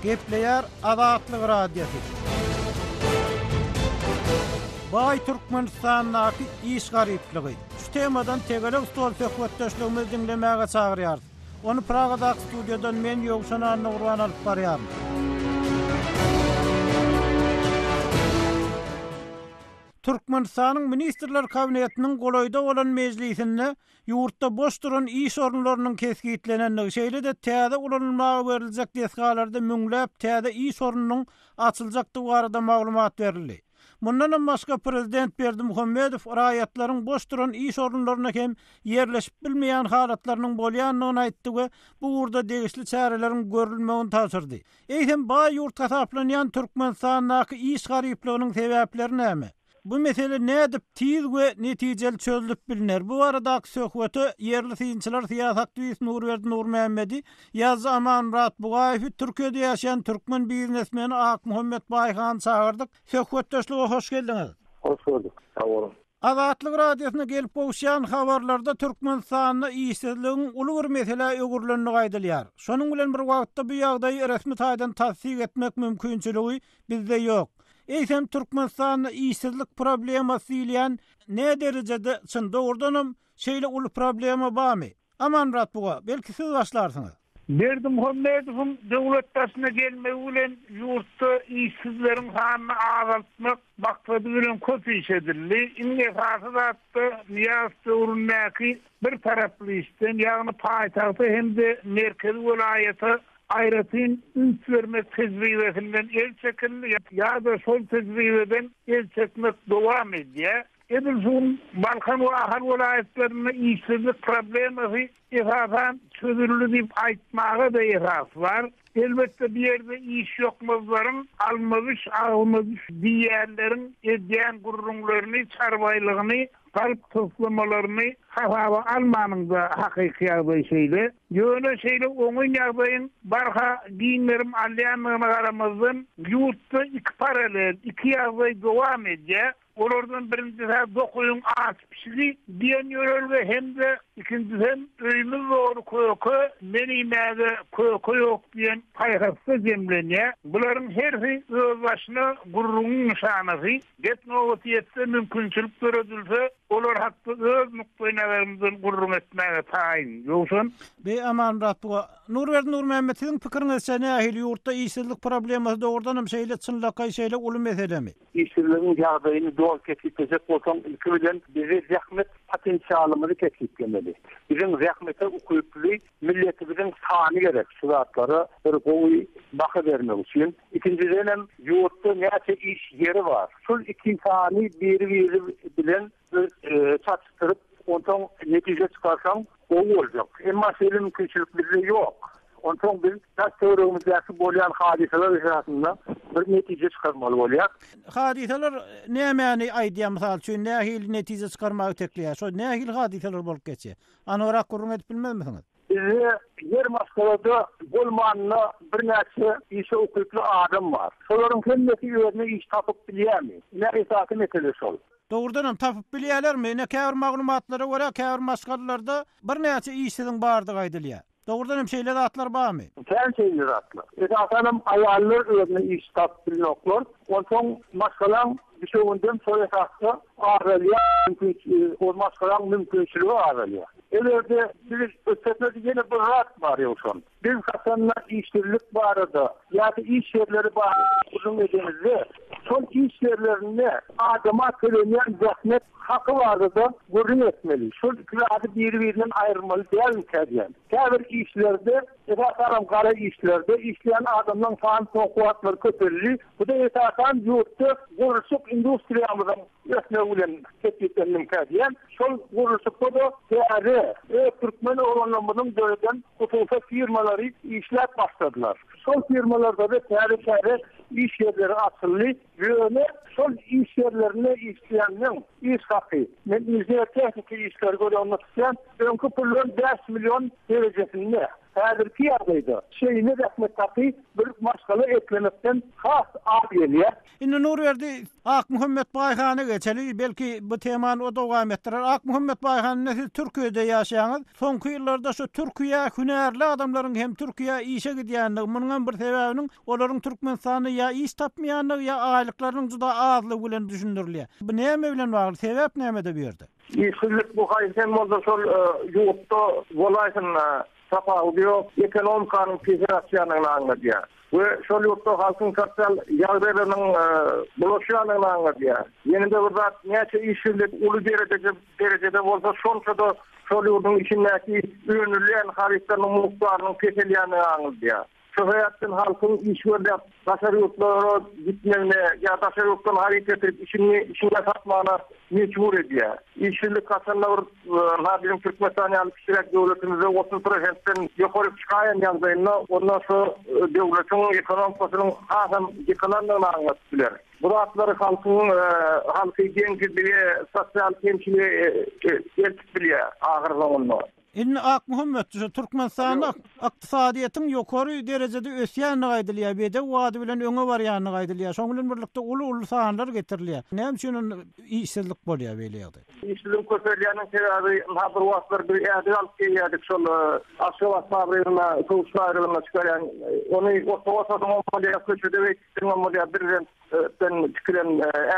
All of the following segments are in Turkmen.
Gepleýär Azatlyk Radiosy. Baý Türkmenistandaky iş garyplygy. Şu temadan tegelek stol söhbetdeşligimizi diňlemäge çagyrýarys. Ony Pragadaky studiýadan men Ýowşan Annagurban alyp barýaryn. Türkmenistanyň Ministrler Kabinetiniň golaýda bolan mejlisinde ýurtda boş duran iş orunlarynyň kesgitlenendigi, şeýle-de täze ulanylmaga beriljek desgalarda müňläp täze iş ornunyň açyljakdygy barada maglumat berildi. Mundanam başga, prezident Berdimuhamedow raýatlaryň boş duran iş orunlaryna hem ýerleşip bilmeýän halatlarynyň bolýandygyny aýtdy we bu ugurda degişli çäreleriň görülmegini tabşyrdy. Eýsem, baý ýurt hasaplanýan Türkmenistandaky iş garyplygynyň sebäpleri näme? Bu mesele nädip tiz we netijeli çözlüp bilner? Bu baradaky söhbete ýerli synçylar, syýasy aktiwist Nurberdi Nurmämmedi, ýazyjy Amanmyrat Bugaýewi, Türkiýede ýaşaýan türkmen biznesmeni Akmuhammet Baýhany çagyrdyk. Söhbetdeşlige hoş geldiňiz! Hoş gördük. Sag boluň. Azatlyk Radiosyna gelip gowuşýan habarlarda Türkmenistanda işsizligiň uly bir meselä öwrülendigi aýdylýar. Şonuň bilen bir wagtda bu ýagdaýy resmi taýdan tassyk etmek mümkinçiligi bizde ýok. Eýsem Türkmenistanda işsizlik problemasy diýilýän näderejede çyn? Dogrudanam şeýle uly problema barmy? Amanmyrat Buga, belki siz başlarsyňyz? Berdimuhamedowyň döwlet başyna gelmegi bilen ýurtda işsizleriň sanyny azaltmak maksady bilen köp iş edildi. Iň esasy zat-da Nyýazow döwründäki bir taraply işden, ýagny paýtagta hem-de merkezi welaýata aýratyn üns bermek tejribesinden el çekildi ýa-da şol tejribeden el çekmek dowam edýär. Edil şu gün Balkan we Ahal welaýatlarynda işsizlik problemasy esasan çözüldi diýip aýtmaga-da esas bar. Elbetde bu ýerde iş ýokmazlaryň alma düş, agzyma düş diýýänleriň edýän gürrüňlerini, çarbaýlygyny, galp toslamalaryny hasaba almanyňda hakyky ýagdaý şeýle. Ýöne şeýle oňyn ýagdaýyň barha giň gerim alýandygyna garamazdan, ýurtda iki paralel, iki ýagdaý dowam edýär. Olardan birinjisi-hä Dokuýyň aç pişigi diýen ýörelge hem-de ikinjisem Öýümiz doly köke, men iýmäge köke ýok diýen paýhasda jemlenýär. Bularyň hersi özbaşyna gürrüňiň nyşanasy. Gep nobaty ýetse, mümkinçilik döredilse, olar hakda öz nukdaýnazarymyzdan gürrüň etmäge taýyn. Ýowşan. Beý Amanmyrat buga. Nurberdi Nurmämmet siziň pikiriňizçe nähili ýurtda işsizlik problemasy dogrudanam şeýle çynlakaý şeýle uly meselemi? Işsizligiň ýagdaýyny doly kesgitlejek bolsaň, ilki bilen bizi zähmet potensialymyzy kesgitlemeli. Biziň zähmete ukyply milletimiziň sany gerek şu zatlara bir gowy baha bermek üçin. Ikinjidenem ýurtda näçe iş ýeri bar. Şul iki sany biri-biri bilen bir çatyşdyryp, onsoň netije çykarsaň gowy boljak. Emma şeýle mümkinçilik bizde ýok. Onsoň biz daş-töweregimizdäki bolýan hadysalar esasynda bir netije çykarmaly bolýar. Hadysalar nämäni aýdýar, mysal üçin, nähili netije çykarmagy itekleýär? Şo nähili hadysalar bolup geçýär? Anygrak gürrüň edip bilmezmisiňiz? Bizde her maşgalada bolmanda birnäçe işe ukyply adam bar. Şolaryň hemmesi özüne iş tapyp bilýärmi? Ine esasy mesele şol. Dogrudanam tapyp bilýärlermi? Ine käbir maglumatlara görä käbir maşgalalarda birnäçe işsiziň bardygy aýdylýar. Dogrudanam şeýle zatlar barmy? Kän şeýle zatlar. Esasanam aýallar özüne iş tapyp bilnoklar. Onsoň maşgalaň düşewündem şol esasda azalýar, o maşgalaň mümkinçiligi azalýar. Eger-de biz ösdürmedi ýene bir zat bar Ýowşan. Biz haçanda işsizlik barada ýa-da iş ýerleri barada gürrüň edenizde, şol iş ýerlerinde adama tölenýän zähmet haky barada gürrüň etmeli. Şol iki zady biri-birinden aýyrmaly dälmikä diýýän. Käbir işlerde, esasanam gara işlerde işleýän adamlaryň sany soňky wagtlar köpeldi. Bu-da esasan ýurtda gurluşyk industriýamyzyň ösmegi bilen kesgitlendiňkä diýýän. Şol gurluşykda-da täze, öz türkmen oglanlarymyzyň döreden hususy firmalary işläp başladylar. Şol firmalarda-da täze-täze iş ýerleri açyldy. Ýöne şol iş ýerlerinde işleýänleň iş haky, men inžener-tehniki işleri göz öňünde tutýan, öňki puldan 5 million derejesinde. Häzirki ýagdaýda şeýle zähmet haky bir maşgala eklemekden has az gelýär. Indi Nurberdi Akmuhammet Baýhana geçeli, belki bu temany o dowam etdirer. Akmuhammet Baýhan indi siz Türkiýede ýaşaýaňyz. Soňky ýyllarda şu Türkiýä hünärli adamlaryň hem Türkiýä işe gidýändigi, munuň hem bir sebäbiniň olaryň Türkmenistanda ýa iş tapmaýandygy ýa aýlyklarynyň juda azlygy bilen düşündirilýär. Bu näme bilen bagly, sebäp nämede bu ýerde? Işsizlik bu haýsy hem bolsa şol ýurtda bolaýsyn tapawudy ýok, ekonomikanyň pese gaçýandygyny aňladýar we şol ýurtda halkyň sosial ýagdaýlarynyň bulaşýandygyny aňladýar. Ýene-de bir zat, näçe işsizlik uly derejede derejede bolsa, şonça-da şol ýurduň içindäki öndürilýän harytlarynyň mukdarynyň peselýändigini aňladýar. Şu sebäpden halkyň iş gözläp daşary ýurtlara gitmegine ýa daşary ýurtdan haryt getirip içini içinde satmagyna mejbur edýär. Işsizlik haçanda bir ynha biziň Türkmenistan ýaly kiçiräk döwletimizde 30 prosentden ýokaryk çykaýan ýagdaýynda onda şu döwletiň ekonomikasynyň hasam ýykylandygyny aňladyp biler. Bu zatlar halkyň halky deňsizlige, sosial kemçilige eltip bilýär ahyrsoňunda. Indi Akmuhammet, şu Türkmenistanda ykdysadyýetiň ýokary derejede ösýändigi aýdylýar, bedew ady bilen öňe barýandygy aýdylýar. Şonuň bilen birlikde uly-uly sanlar getirilýär. Näme üçin onda işsizlik bolýar beýle ýagdaý? Işsizligiň köpelýäniniň sebäbi, ynha bir wagtlar biz ädik alyp geýýärdik şol Aşgabat fabriginde, köwüş fabriginde çykarýan, ony otaga oturdyňam bolýar, köçede geýdirseňem bolýar, brezentden tikilen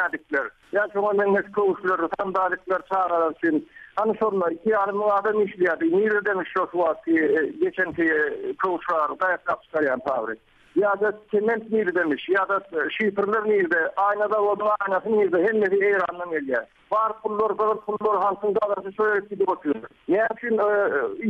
ädikler. Ýa şoňa meňzeş köwüşler, sandalikler çagalar üçin. Hany şonda 2,5 müň adam işleýärdi. Niredemiş şo şu wagtky geçenki köwüş fabrigi, gaýaklap çykarýan fabrik. Ýa-da sement niredemiş, ýa-da şifrler nirede, aýna zawodyň aýnasy nirede, hemmesi Eýrandan gelýär. Bar pullar, gyzyl pullar halkyň gazanjy şo ýere gidip otyr. Näme üçin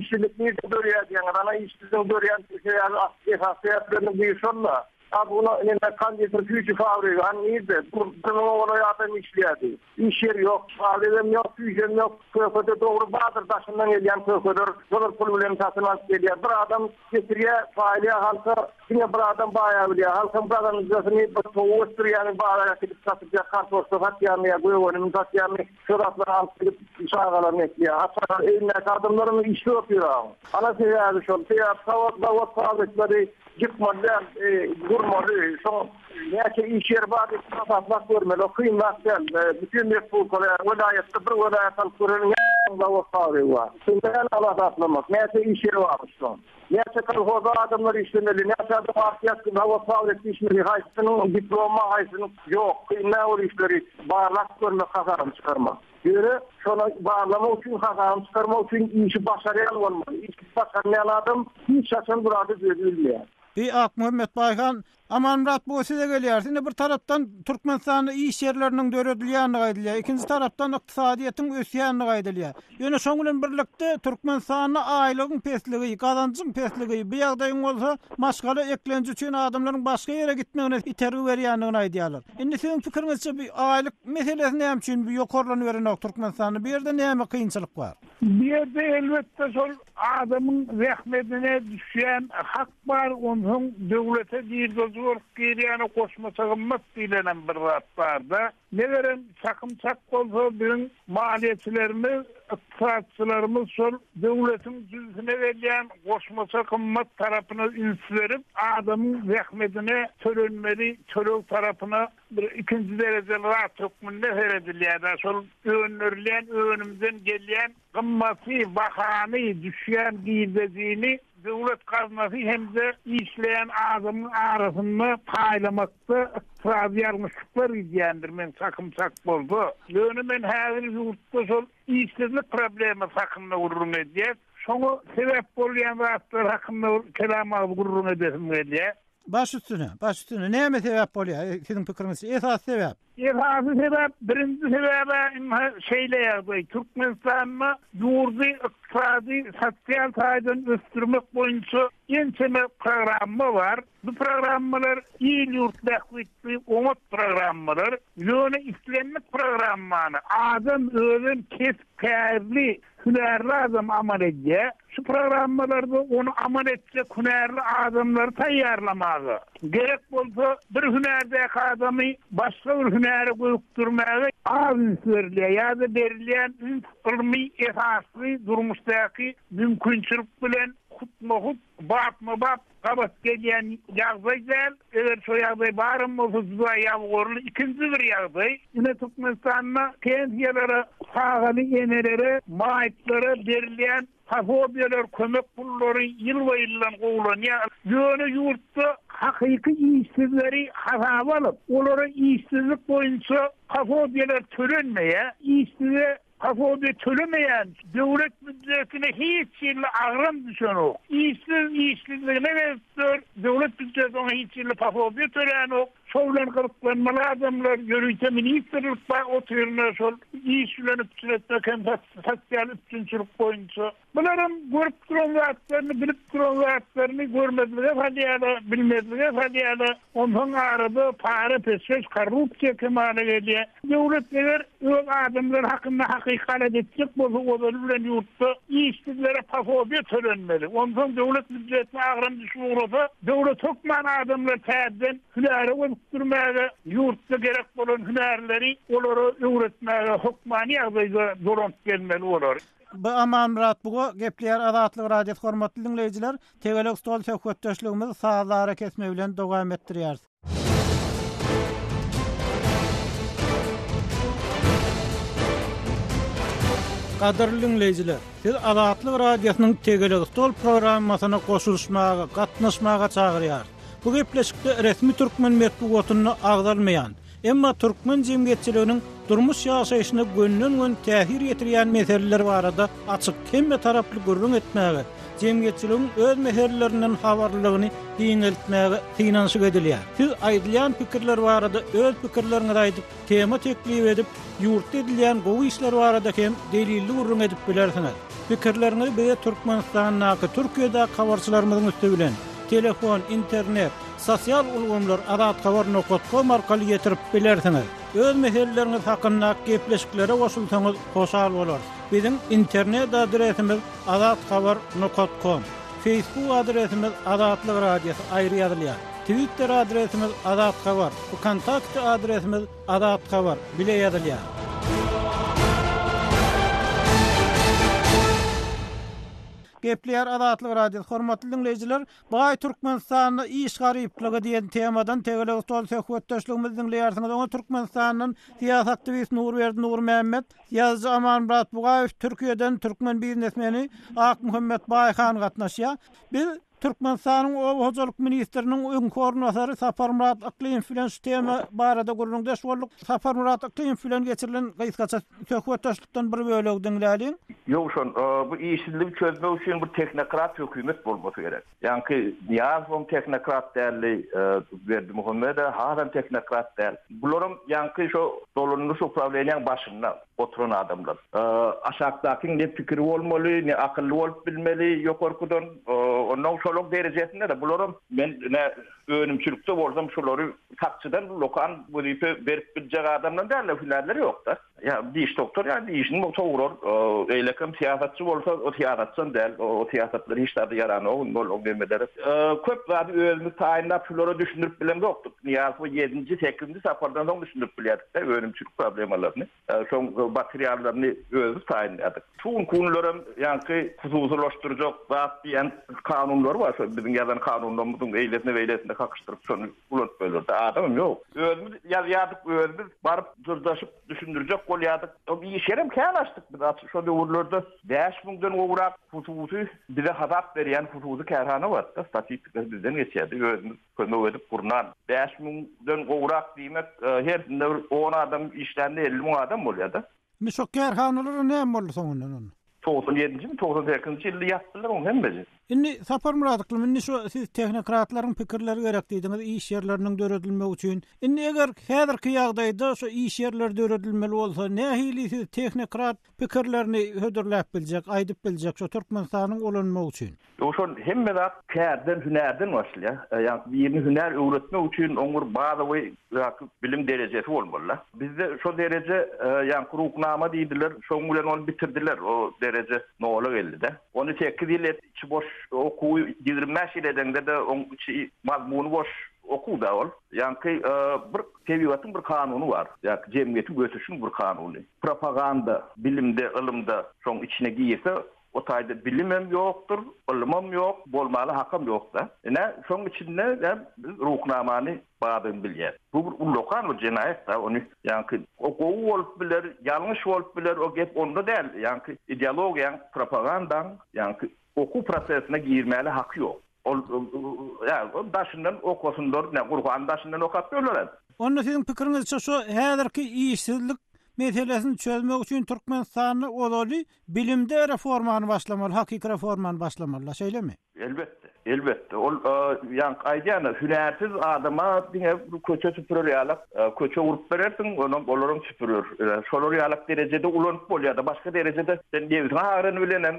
işsizlik nirede dörýär diýýäňiz, ana işsizligiň dörýän sebäbi esasy sebäpleriniň biri şol-da. A buna neme konditer süýji fabrigi hany nirde? Bir müňe golaý adam işleýärdi. Iş ýeri ýok, fabrigem ýok, süýjem ýok. Köke-de dogry bardyr, daşyndan gelýän kökeler gyzyl pul bilen satyn alyp gelýär. Bir adam getirýär, paýlaýar halka, diňe bir adam baýabilýär. Halkam gazanjasyny bir towuk ösdürýärmi, bazara äkidip satyp ýa kartoşka satýarmy ýa gök önümi satýarmy, şo zatlary alyp gidip çagalaryny ekleýär. A çaga öýündäki adamlaram işsiz otyr aň. Ana sebäbi şol. Sebäbi zawod fabrikleri Ýykmaly däl, gurmaly. Şoň näçe iş ýeri bar diýip hasaplap görmeli. O kyn zat däl. Bütin respublikada, welaýatda bir welaýat alyp göreliň näçe zawod fabrigi bar. Kyn däl ol hasaplamak. Näçe iş ýeri barmyş şoň. Näçe kolhozda adamlar işlemeli, näçe adam artýar zawod fabrikde işlemeli, haýsysynyň diplomy bar, haýsysynyň ýok. Kyn däl ol işleri barlap görmek, hasabyny çykarmak. Ýöne şony barlamak üçin, hasabyny çykarmak üçin işi başarýan bolmaly. Işi başarmaýan adam hiç haçan bu zady düzedip bilmeýär. Bi Akmuhammet Baýhan, Amanmyrat bu size gelýäris. Indi bir tarapdan Türkmenistanda iş ýerleriniň döredilýändigi aýdylýar. Ikinji tarapdan ykdysadyýetiň ösýändigi aýdylýar. Ýöne şoň bilen birlikde Türkmenistanda aýlygyň pesligi, gazanjyň pesligi, bu ýagdaýyň bolsa maşgala eklenji üçin adamlaryň başga ýere gitmegine itergi berýändigini aýdýarlar. Indi siziň pikiriňizçe bu aýlyk meselesi näme üçin bu ýokarlanyberenok Türkmenistanda? Bu ýerde näme kynçylyk bar? Bu ýerde elbetde şol adamyň zähmedine düşýän hak bar, onsoň döwlete girdeji bolup girýäne goşmaça gymmat diýlenem bir zat barda. Megerem, çakym çak bolsa, biziň maliýeçilerimiz, ykdysatçylarymyz şol döwletiň jübüsine gelýän goşmaça gymmat tarapyna üns berip, adamyň zähmedine tölenmeli töleg tarapyna bir ikinji derejeli zat hökmünde seredilýär-dä. Şol öndürilýän önümden gelýän Gymmaty, bahany, düşýän girdejini döwlet gaznasy hem-de işleýän adamyň arasynda paýlamakda ykdysady ýalňyşlyklar gidýändir, meň çakym çak bolsa. Ýöne men häzir ýurtda şol işsizlik problemasy hakynda gürrüň edýäs. Şoňa sebäp bolýan zatlar hakynda bir kelam agyz gürrüň edesim gelýär. Baş üstüne, baş üstüne. Näme sebäp bolýar, siziň pikiriňizçe, esasy sebäp? Esasy sebäp, birinji sebäb-ä ynha şeýle ýagdaý, Türkmenistanda ýurdy ykdysady, sosial taýdan ösdürmek boýunça ençeme programma bar. Bu programmalar il-ýurt bähbitli oňat programmalar. Ýöne islendik programmany adam özem kesp-kärli Hünärli adam amal edýär. Şu programmalarda ony amal etjek hünärli adamlary taýýarlamaga, gerek bolsa bir hünärdäki adamy başga bir hünäre gözükdirmäge. az üns berilýär ýa-da berilýän üns ylmy esasly durmuşdaky mümkinçilik bilen hutma-hut, bapma-bap gabat gelýän ýagdaý däl. Eger şo ýagdaý baram bolsa juda ýabygorly. Ikinji bir ýagdaý, ine Türkmenistanda pensiýalara, çagaly enelere, maýyplara berilýän Posobiýalar, kömek pullary ýylba-ýyldan gowulanýar. Ýöne ýurtda hakyky işsizleri hasaba alyp, olara işsizlik boýunça posobiýalar tölenmeýär. Işsize posobiýa tölemeýän döwlet býujetine hiç hili agram düşenok. Işsiz işsizligine gezip ýör, döwlet býujeti oňa hiç hili posobiýa tölänok. Şo bilen gyzyklanmaly adamlar, ýörite ministrlik bar otyrynda şol iş bilen üpjün etmek hem sosial üpjünçilik boýunça. Bularam görüp duran zatlaryny, bilip duran zatlaryny görmezlige salýarlar, bilmezlige salýarlar. Onsoň arada para-peşgeş, korrupsiýa kemala gelýär. Döwlet eger öz adamlary hakynda hakyky alada etjek bolsa, ozaly bilen ýurtda işsizlere posobiýe tölenmeli. Onsoň döwlet býujetine agram düşüp ugrasa, döwlet hökman adamlary täzeden hünäre gözükdirmäge, ýurtda gerek bolan hünärleri olara öwretmäge hökmany ýagdaýda dolanyp gelmeli bolar. Bu Amanmyrat Buga gepleýär Azatlyk Radiosy hormatly diňleýjiler, tegelek stol söhbetdeşligimizi sazly arakesme bilen dowam etdirýäris. Gadyrly diňleýjiler, siz Azatlyk Radiosynyň Tegelek stol programmasyna goşulyşmaga, gatnaşmaga çagyrýarys. Bu gepleşikde resmi türkmen metbugatynda agzalmaýan, emma türkmen jemgyýetçiliginiň durmuş ýaşaýşyna gönden-göni täsir ýetirýän meseleler barada açyk, hemmetaraply gürrüň etmäge, jemgyýetçiligiň öz meselelerinden habarlylygyny giňeltmäge synanyşyk edilýär. Siz aýdylýan pikirler barada öz pikirleriňizi aýdyp, tema teklip edip, ýurtda edilýän gowy işler barada hem delilli gürrüň edip bilersiňiz. Pikirleriňizi bize Türkmenistandaky, Türkiýedäki habarçylarymyzyň üsti bilen, telefon, internet, sosial ulgamlar azathabar nokat kom arkaly ýetirip bilersiňiz. Öz meseleleriňiz hakynda gepleşiklere goşulsaňyz hoşal bolarys. Biziň internet adresimiz azathabar nokat kom. Facebook adresimiz Azatlyk Radiosy aýry ýazylýar. Twitter adresimiz azathabar, Wkontakte adresimiz azathabar bile ýazylýar. Gepleýär Azatlyk Radiosy hormatly diňleýjiler, Baý Türkmenistanda iş garyplygy diýen temadan tegelek stol söhbetdeşligimizi diňleýärsiňiz. Oňa Türkmenistandan syýasy aktiwist Nurberdi Nurmämmet, ýazyjy Amanmyrat Bugaýew, Türkiýeden türkmen biznesmeni Akmuhammet Baýhan gatnaşýar. Biz Türkmenistanyň oba hojalyk ministriniň öňki orunbasary Saparmyrat Yklymow bilen şu tema barada gürrüňdeş bolduk. Saparmyrat Yklymow bilen geçirilen gysgaça söhbetdeşlikden bir bölegi diňläliň. Ýowşan, bu işsizligi çözmek üçin bir tehnokrat hökümet bolmasy gerek. Ýaňky Nyýazowam tehnokrat däldi, Berdimuhamedow hasam tehnokrat däl. Bularam ýaňky şo dolandyryş uprawleniýaň başynda oturan adamlar. Aşakdakyň ne pikiri bolmaly, ne akylly bolup bilmeli ýokarkydan. Onnoň şolaň derejesinde-de bularam men ine önümçilikde bolsam şulary sakçydan ullakan wezipe berip biljek adamlar däl-de, hünärleri ýok-da. Ýa diş doktor ýa dişini sograr. Beýlekem syýasatçy bolsa, o syýasatçam däl. O syýasatlar hiç zada ýaranok indi olaň nemeleri. Köp zady özümiz taýynlap şulara düşündirip bilemzokdyk. Nyýazowa ýedinji, sekizinji sapardan soň düşündirip bilýärdik-de önümçilik problemalaryny. Şoň materiallaryny özümiz taýynlaýardyk. Şu günki günlerem ýaňky hususylaşdyrjak zat diýen kanunlar bar. Şo biziň ýazan kanunlarymyzyň eýlesine-beýlesine kakyşdyryp şony ulanyp goýlardy. Adamam ýok. Özümiz ýazýardyk, özümiz baryp dyrdaşyp düşündirjek bolýardyk. Iş ýerem kän açdyk biz açyk şo döwürlerde 5 müňden gowrak hususy bize hasap berýän hususy kärhana bardy-da, statistikasy bizden geçýärdi, özümiz kömek edip gurnan. 5 müňden gowrak diýmek, hersinde bir on adam işlände 50 000 adam bolýar-da. Indi şo kärhanalara näme boldy soňundan onda? 97-njimi, 98-nji ýylda ýapdylar oň hemmesi. Indi Saparmyrat yklym, indi şu siz tehnokratlaryň pikirleri gerek diýdiňiz, iş ýerleriniň döredilmegi üçin. Indi eger häzirki ýagdaýda şu iş ýerleri döredilmeli bolsa, nähili siz tehnokrat pikirlerini hödürläp biljek, aýdyp biljek şu Türkmenistanyň ulanmagy üçin? Ýok, şol hemme zat kärden, hünärden başlaýar. Ýagny birini hünär öwretmek üçin oň bir bazawy ýa-da bilim derejesi bolmaly-da. Bizde şo dereje ýaňky Ruhnama diýdiler, şoň bilen ony bitirdiler, o dereje nola geldi-de. Ony sekiz ýyl et, içi boş okuwy 25 ýyl edeňde-de oň içi mazmuny boş. okuw-da ol. Ýaňky bir tebigatyň bir kanuny bar. Ýa-ki jemgyýetiň ösüşiniň bir kanuny. Propaganda bilimde, ylymda şoň içine girse, o taýda bilimem ýokdur, ylymam ýok, bolmaly hakam ýok-da. Ine, şoň içinde biz Ruhnamany bardygyny bilýäs. Bu bir ullakan bir jenaýat-da, ony ýaňky o gowy bolup biler, ýalňyş bolup biler, o gep onda däl. Ýaňky ideologiýaň, propagandaň ýaňky okuw prosesine girmäli haky ýok. Ol ýa daşyndan okasynlar, nä Gurhany daşyndan okap ýörler. Onda siziň pikiriňizçe şu häzirki işsizlik meselesini çözmek üçin Türkmenistanda ozaly bilimde reformany başlamaly, hakyky reformany başlamalylar, şeýlemi? Elbetde, elbetde. Ol ýaňky aýdýan-a, hünärsiz adama diňe bir köçe süpürer ýalak köçe gurup berersiň, onam olaram süpürer. Şolar ýalak derejede ulanyp bolýar-da, başga derejede sen nebsiňe agyrany bilenem,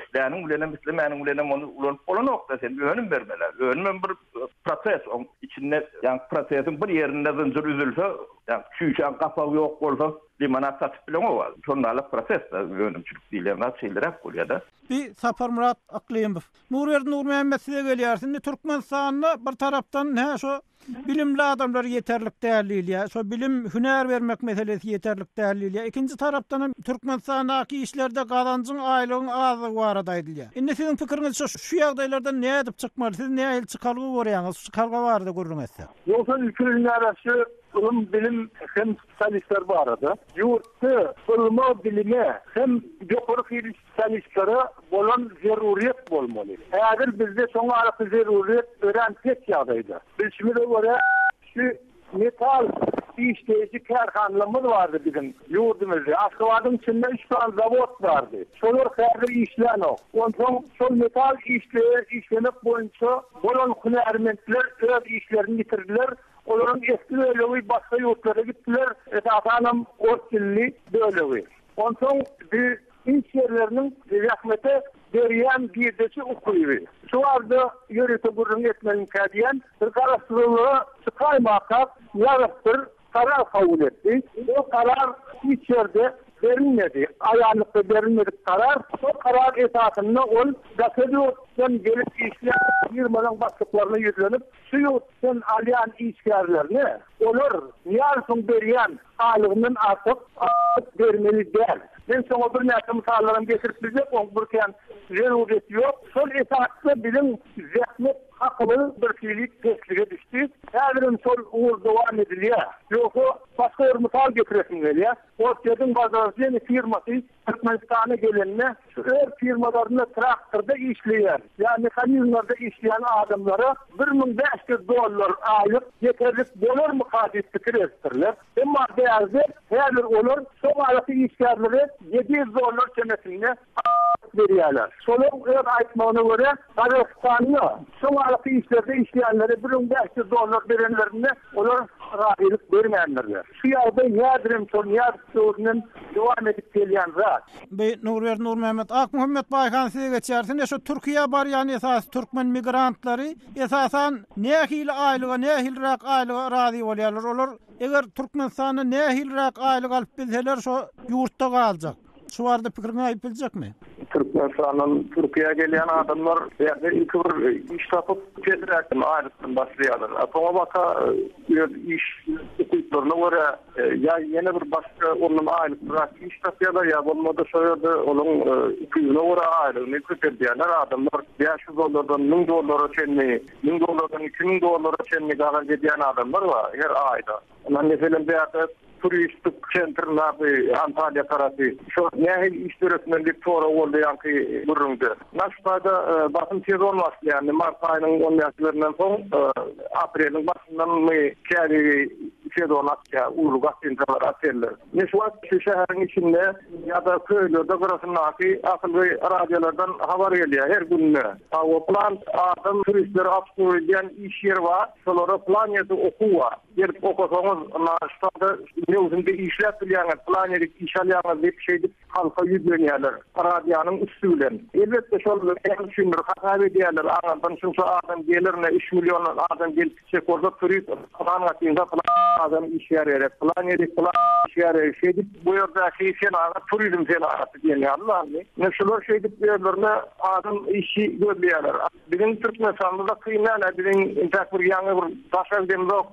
Isläniň bilenem, islemäniň bilenem ony ulanyp bolanok-da, sen önüm bermeli. Önümem bir proses, oň içinde, ýagny prosesiň bir ýerinde zynjyr üzülse, ýagny çüýşäň gapagy ýok bolsa, limonad satyp bileňok. Şonda-da proses-de, önümçilik diýilýän zat şeýleräk bolýar-da. Bi Saparmyrat Yklymow. Nurberdi Nurmämmet size gelýäris. Indi Türkmenistanda bir tarapdan hä şo Bilimli adamlar ýeterlik däl diýilýär. Şo bilim, hünär bermek meselesi ýeterlik däl diýilýär. Ikinji tarapdan hem Türkmenistandaky işlerde gazanjyň, aýlygyň azdygy barada aýdylýar. Indi siziň pikiriňizçe şu ýagdaýlardan nädip çykmaly? Siz nähili çykalga görýäňiz? Şu çykalga barada gürrüň etsek. Ýogsa ilki bilen şu ylym, bilim hem spesialistler barada. Ýurtda ylma, bilime hem ýokary hili Spesialistlere bolan zeruryýet bolmaly. Häzir bizde şoňa arasy zeruryýet örän pes ýagdaýda. Bilşimize görä, şu metal işleýji kärhanalarymyz bardy biziň ýurdumyzda. Aşgabadyň içinde üç sany zawod bardy. Şolar häzir işlänok. Onsoň şol metal işlemek boýunça bolan hünärmentler öz işlerini ýitirdiler. Olaryň esli bölegi başga ýurtlara gitdiler, esasanam ors dilli bölegi. Onsoň bi iş ýerleriniň zähmete berýän girdeji ukyby. Şu barada ýörite gürrüň etmelimikä diýýän. Bir garaşsyzlyga çykaýmakak Nyýazow bir karar kabul etdi. O karar hiç ýerde berilmedi. Aýanlykda berilmedik karar. Şol karar esasynda ol daşary ýurtdan gelip işleýän firmalaryň başlyklaryna ýüzlenip, şu ýurtdan alýan işgärlerine olar Nyýazowyň berýän Aýlygyndan artyk aýlyk bermeli däl. Men şoňa birnäçe mysallaram getirip biljek, oň bir kän zerurýeti ýok. Şol esasda biziň zähmet hakymyz birhili peslige düşdi. Häzirem şol ugur dowam edilýär. Ýogsa başga bir mysal getiresim gelýär. Orsýetiň Wozroždeniýe firmasy Türkmenistana gelende şu öz firmalarynda traktorda işleýän ýa mehanizmlerde işleýän adamlara 1500 dollar aýlyk ýeterlik bolarmyka diýip pikir edipdirler. Emma bärde häzir olar şo baradaky işgärlere 700 dollar çemesinde aýlyk berýärler. Şolaryň öz aýtmagyna görä, Gazagystanda şo baradaky işlerde işleýänlere 1500 dollar berenlerinde olar razylyk bermändirler. Şu ýagdaý häzirem şol Nyýazow döwründen dowam edip gelýän zat. Bi Nurberdi Nurmämmet Akmuhammet Baýhan size geçýäris. Ine şu Türkiýä barýan esasy türkmen migrantlary esasan nähili aýlyga nähiliräk aýlyga razy bolýarlar? Olar eger Türkmenistanda nähiliräk aýlyk alyp bilseler şo ýurtda galjak. Şu barada pikiriňi aýdyp biljekmi? Türkmenistandan Türkiýä gelýän adamlar bu ýerde ilki bir iş tapyp, pesräk aýlykdan başlaýarlar. A soňabaka öz iş ukyplaryna görä ýa ýene bir başga ondan aýlyklyrak iş tapýarlar, ýa bolmasa şo ýerde olaryň ukybyna görä aýlygyny köpeldýärler. Adamlar 500 dollardan 1000 dollara çenli, 1000 dollardan 2000 dollara çenli gazanç edýän adamlar bar her aýda. Ondan meselem bu ýerde turistik sentr bardy Antalýa tarapy. Şo nähili iş döretmeli diýip sorag boldy ýaňky gürrüňde. Naşpada basym sezon başlaýar. Indi mart aýynyň on bäşlerinden soň apreliň başyndanmy käbiri sezon açýar uly gostinsalar, oteller. Indi şu wagt şu şäheriň içinde ýa-da köýlerde gyrasyndaky asylgy radiolardan habar gelýär her günde. Hawa plan adam turistleri obslužit edýän iş ýeri bar. Şolara plan ýerde okuw bar. Gelip okasaňyz, ynha, şu taýda möwsümde işläp bilýäňiz, plan edip iş alýaňyz diýip, şeýdip halka ýüzlenýärler, radionyň üsti bilen. Elbetde, şol näme üçindir, hasap edýärler, aňyrdan şunça adam geler, ine, üç million adam gelip gitjek bolsa, turist pylan gatynda pylan. adam işgär gerek, pylan ýerik pylan işgär gerek. Şeýdip bu ýerdäki senagat turizm senagaty diýen ýaly zady. Ine şular şeýdip özlerine adam işçi gözleýärler. Biziň Türkmenistanda-da kyn däl-ä, biziň intäk bir ýaňy bir daşa gidemzok,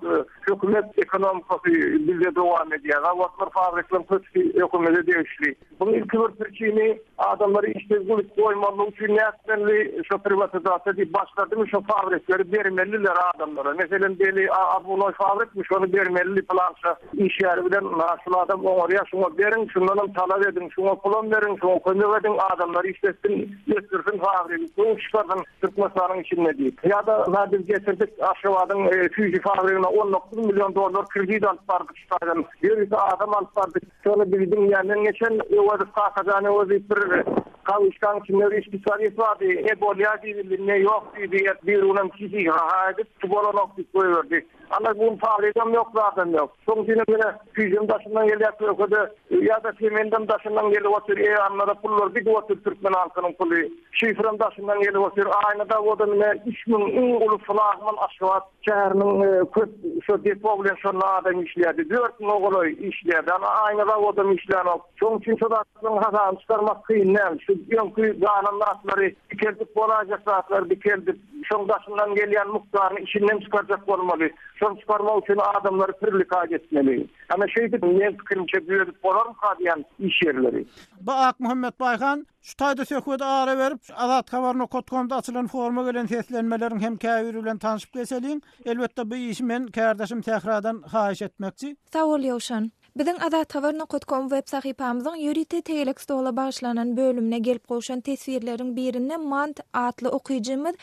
hökümet ekonomikasy bizde dowam edýär. Zawodlar, fabrikleriň köpüsi hökümete degişli. Buň ilki bir priçini adamlary işsiz goýmazlyk üçin nätmeli, şo priwatizasiýa diýip başladymy, şo fabrikleri bermeliler adamlara. Meselem, beli Abunoý fabrikmi, şony bermelidi pylança işgäri bilen, ynha şul adam oňarýar, şuňa beriň, şundanam talap ediň, şuňa pulam beriň, şuňa kömek ediň, adamlary işletsin, ösdürsin fabrigi, köwüş çykarsyn Türkmenistanyň içinde diýip. Ýa-da ynha biz getirdik Aşgabadyň süýji fabrigine 19 million dollar kredit alyp bardyk şu taýdan, ýörite adam alyp bardyk. Şony bizi diňleýänden geçen Öwezow Kakajan Öwezow bir kawyşkaň içinde bir spesialist bardy. Ne bolýar diýdi, ne ýok diýdi. Birigünem hihi-haha edip, şu bolanok diýip goýberdi. Ana bu gün fabrigam ýok, zadam ýok. Şoň üçinem ýene süýjem daşyndan gelýär köke-de, ýa-da semendem daşyndan gelip otyr, eýranlara pullar gidip otyr türkmen halkynyň puly. Şifrem daşyndan gelip otyr. Aýna zawodam ine 3000 iň uly flagman Aşgabat şäheriniň köp şo depo bilen şonda adam işleýärdi. 4000-e golaý işleýärdi. Ana aýna zawodam işlänok. Şoň üçin şo zatlaryň hasabyny çykarmak kyn däl. Şu öňki galan zatlary dikeldip bolaýjak zatlary dikeldip, şoň daşyndan gelýän mukdaryny içinden çykarjak bolmaly. Şony çykarmak üçin adamlary priwlekать etmeli. Ana şeýdip meň pikirimçe düzedip bolarmyka diýýän iş ýerleri. Bu Akmuhammet Baýhan şu taýda söhbede ara berip, Azathabar nokat komda açylan foruma gelen seslenmeleriň hem käbiri bilen tanşyp geçeliň. Elbetde bu işi men kärdeşim Sähradan haýyş etmekçi. Sag bol Ýowşan. Biziň Azathabar nokat kom web sahypamyzyň ýörite tegelek stola bagyşlanan bölümine gelip gowşan teswirleriň birinde Mant atly okyjymyz,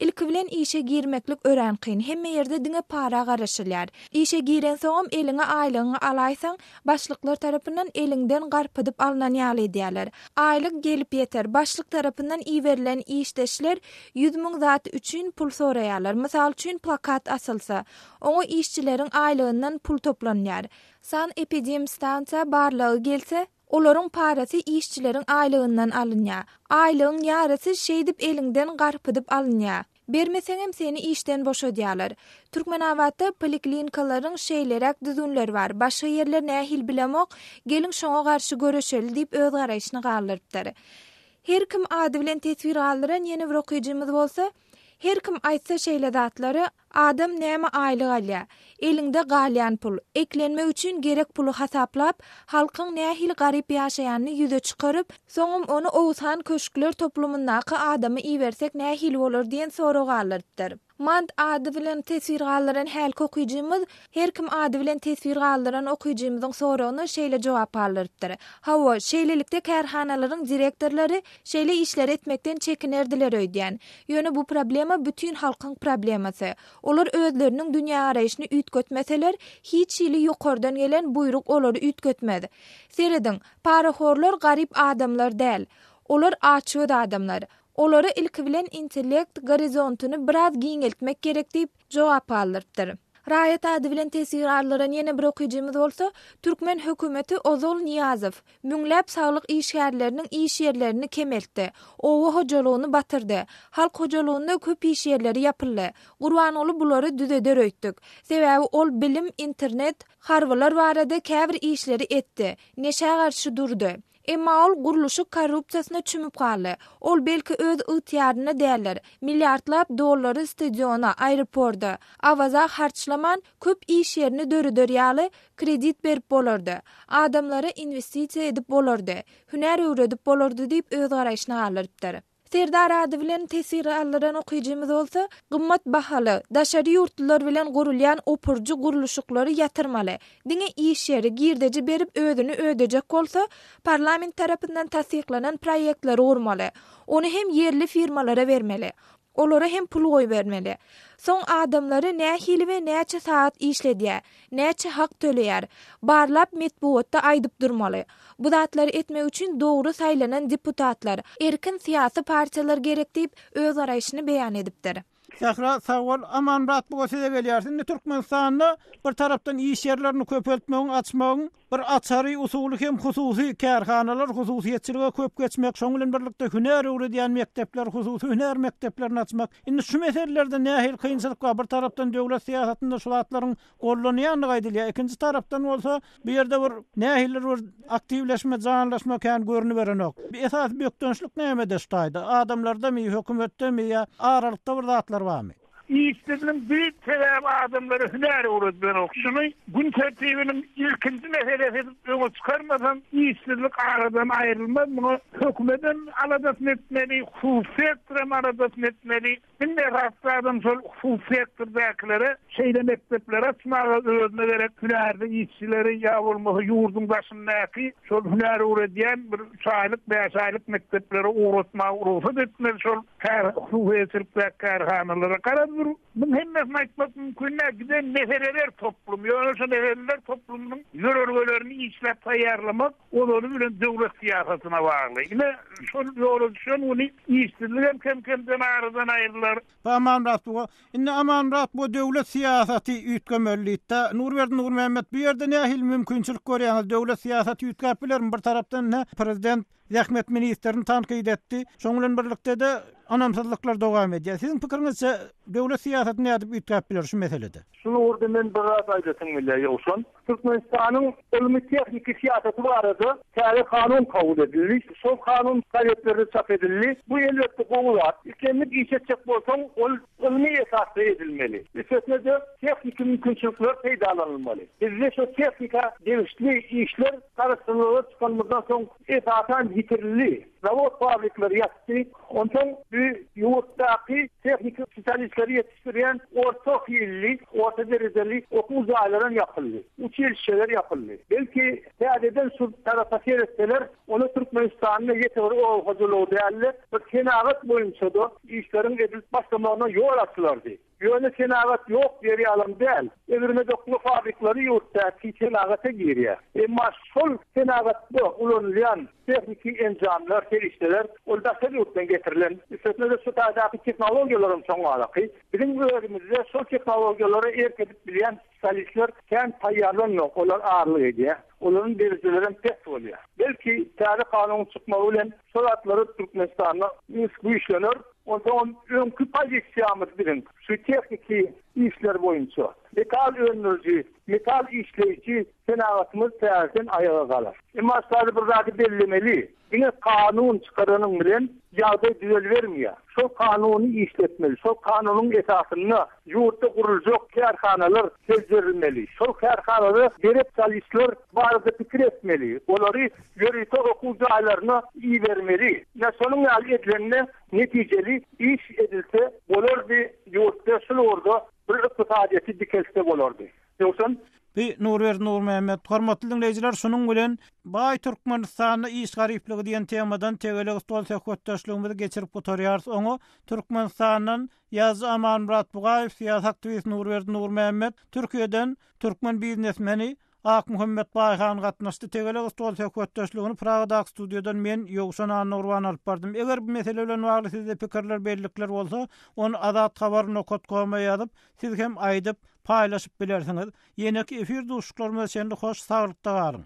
Ilki bilen işe girmeklik örän kyn. Hemme ýerde diňe para garaşylýar. Işe girensoňam eliňe aýlygyňy alaýsaň, başlyklar tarapyndan eliňden garpydyp alnan ýaly edýärler. Aýlyk gelip ýeter, başlyk tarapyndan iberilen işdeşler 100 mün zat üçin pul soraýarlar. Mysal üçin plakat asylsa, oňa işçileriň aýlygyndan pul toplanýar. Sanepidemstansiýa barlagy gelse, olaryň parasy işçileriň aýlygyndan alynýar. Aýlygyň ýarysy şeýdip eliňden garpydyp alynýar. Bermeseňem seni işden boşadýarlar. Türkmenabatda poliklinikalaryň şeýleräk düzgünleri bar, başga ýerler nähili bilemok, geliň şoňa garşy göreşeli diýip öz garaýşyny galdyrypdyr. Her kim ady bilen teswir galdyran ýene bir okyjymyz bolsa, Her kim aýtsa şeýle zatlary, adam näme aýlyk alýa? Eliňde galýan pul, eklenmek üçin gerek puly hasaplap, halkyň nähili garyp ýaşaýanyny ýüze çykaryp, soňam ony Oguzhan köşkler toplumyndaky adama ibersek nähili bolar diýen sorag galdyrypdyr. Mant ady bilen teswir galdyran hälki okyjymyz her kim ady bilen teswir galdyran okyjymyzyň soragyna şeýle jogap galdyrypdyr. Hawa, şeýlelikde kärhanalaryň direktorlary şeýle işleri etmekden çekinerdiler öýdýän. Ýöne bu problema bütin halkyň problemasy. Olar özleriniň dünýägaraýşyny üýtgetmeseler, hiç hili ýokardan gelen buýruk olary üýtgetmez. Serediň, parahorlar garyp adamlar däl. Olar açgöz adamlar. Olara ilki bilen intellekt gorizontyny biraz giňeltmek gerek diýip, jogap galdyrypdyr. Raýat ady bilen teswir galdyran ýene bir okyjymyz bolsa, Türkmen hökümeti ozal Nyýazow, müňläp saglyk işgärleriniň iş ýerlerini kemeltdi, oba hojalygyny batyrdy, halk hojalygynda köp iş ýerleri ýapyldy. Gurbanguly bulary düzeder öýtdük. Sebäbi ol bilim, internet, harbylar barada käbir işleri etdi, neşä garşy durdy. Emma ol gurluşyk korrupsiýasyna çümüp galdy. Ol belki öz ygtyýarynda däldir. Milliardlap dollary stadiona, aeroporda, Awaza harçlaman, köp iş ýerini döreder ýaly, kredit berip bolardy. Adamlara inwestisiýa edip bolardy. Hünär öwredip bolardy diýip öz garaýşyny galdyrypdyr. Serdar ady bilen teswir galdyran okyjymyz bolsa, gymmat bahaly, daşary ýurtlular bilen gurulýan opurjy gurluşyklary ýatyrmaly. Diňe iş ýeri, girdeji berip özüni ödejek bolsa, parlament tarapyndan tassyklanan proýektleri gurmaly. Ony hem ýerli firmalara bermeli. Olara hem pul goýbermeli. Soň adamlary nähili we näçe sagat işledýär, näçe hak töleýär, barlap metbugatda aýdyp durmaly. Bu zatlary etmek üçin dogry saýlanan deputatlar, erkin syýasy partiýalar gerek diýip, öz garaýşyny beýan edipdir. Sähra sag bol. Amanmyrat buga size gelýäris. Indi Türkmenistanda bir tarapdan iş ýerlerini köpeltmegiň, açmagyň bir açary, usuly hem hususy kärhanalar, hususyýetçilige köp geçmek, şoň bilen birlikde hünär öwredýän mekdepler, hususy hünär mekdeplerini açmak. Indi şu meselelerde nähili kynçylyk bar? Bir tarapdan döwlet syýasatynda şu zatlaryň gollanýandygy aýdylýar. Ikinji tarapdan bolsa, bu ýerde bir nähilidir bir aktiwleşme, janlaşma kän görüniberenok. Esasy bökdençlik nämede şu taýda? Adamlardamy, hökümetdemi ýa aralykda bir zatlar barmy? Işsizligiň düýp sebäbi adamlara hünär öwredilenok. Şuny gün tertibiniň ilkinji meselesi edip öňe çykarmasaň, işsizlik aradan aýrylmaz. Muňa hökümetem aladasyny etmeli, hususy sektoram aladasyny etmeli. Iň esasy zadam şol hususy sektordakylara şeýle mekdepleri açmaga özüne gerek hünärli işçileri ýa bolmasa ýurduň daşyndaky şol hünär öwredýän bir üç aýlyk, bäş aýlyk mekdeplere ugratmaga rugsat etmeli şol kär hususyýetçilikdäki kärhanalara. Garaz bir muň hemmesini aýtmak mümkin däl giden meseleler toplumy. Ýöne şo meseleler toplumynyň ýörelgelerini işläp taýýarlamak ozaly bilen döwlet syýasatyna bagly. Ine, şol ýola düşen güni işsizlik hem kem-kemden aradan aýrylar. Bu Amanmyrat buga. Indi Amanmyrat bu döwlet syýasaty üýtgemeli diýdi-de. Nurberdi Nurmämmet bu ýerde nähili mümkinçilik görýäňiz? Döwlet syýasaty üýtgäp bilermi? Bir tarapdan ine prezident zähmet ministrini tankyt etdi. Şoň bilen birlikde-de ynamsyzlyklar dowam edýär. Siziň pikiriňizçe döwlet syýasaty nädip üýtgäp biler şu meselede? Şul ugurda men bir zat aýdasym gelýär Ýowşan. Türkmenistanyň ylmy-tehniki syýasaty barada täze kanun kabul edildi. Şol kanun gazetlerde çap edildi. Bu elbetde gowy zat. Islendik iş etjek bolsaň, ol ylmy esasda edilmeli. Üstesine-de tehniki mümkinçilikler peýdalanylmaly. Bizde şo tehnika degişli işler garaşsyzlyga çykanymyzdan soň esasan ýitirildi. Zawod-fabrikler ýatdy. Onsoň bu ýurtdaky tehniki spesialistleri ýetişdirýän orta hilli, orta derejeli okuw jaýlaram ýapyldy. Uçilişşeler ýapyldy. Belki, täzeden şu tarapa seretseler, onda Türkmenistanda ýeke bir oba hojalygy däl-de, bir senagat boýunça-da işleriň edilip başlamagyna ýol açylardy. Ýöne senagat ýok diýer ýalam däl. Egirme-dokma fabrikleri ýurtdaky senagata girýär. Emma şol senagatda ulanylýan tehniki enjamlar, serişdeler ol daşary ýurtdan getirilen. Üstesine-de şu taýdaky tehnologiýalaram şoňňalaky. Biziň özümizde şol tehnologiýalara erk edip bilýän spesialistler kän taýýarlanok, olar azlyk edýär. Olaryň derejelerem pes bolýar. Belki, täze kanunyň çykmagy bilen şol zatlara Türkmenistanda üns güýçlener. Onsoňam öňki pozisiýamyz biziň şu tehniki işler boýunça metal öndüriji, metal işleýji senagatymyz täzeden aýaga galar. Emma şularda bir zady bellemeli, diňe kanun çykaranyň bilen ýagdaý düzelibermeýär. Şol kanuny işletmeli, şol kanunyň esasynda ýurtda guruljak kärhanalar seljerilmeli, şol kärhanada gerek spesialistler barada pikir etmeli, olary ýörite okuw jaýlaryna ibermeli. Ine, şonuň ýaly edilende netijeli iş edilse bolardy, ýurtda şul ugurda bir ykdysadyýeti dikeltse bolardy. Ýogsam. Bi Nurberdi Nurmämmet. Hormatly diňleýjiler, şunuň bilen Baý Türkmenistanda iş garyplygy diýen temadan tegelek stol söhbetdeşligimizi geçirip gutarýarys. Oňa Türkmenistandan ýazyjy Amanmyrat Bugaýew, syýasy aktiwist Nurberdi Nurmämmet, Türkiýeden türkmen biznesmeni Akmuhammet Baýhan gatnaşdy. Tegelek stol söhbetdeşligini Pragadaky studiýadan men, Ýowşan Annagurban alyp bardym. Eger bu mesele bilen bagly sizde pikirler, bellikler bolsa, ony azathabar nokat koma ýazyp, siz hem aýdyp, paýlaşyp bilersiňiz. Ýeneki efir duşuşyklarymyza çenli hoş saglykda galyň!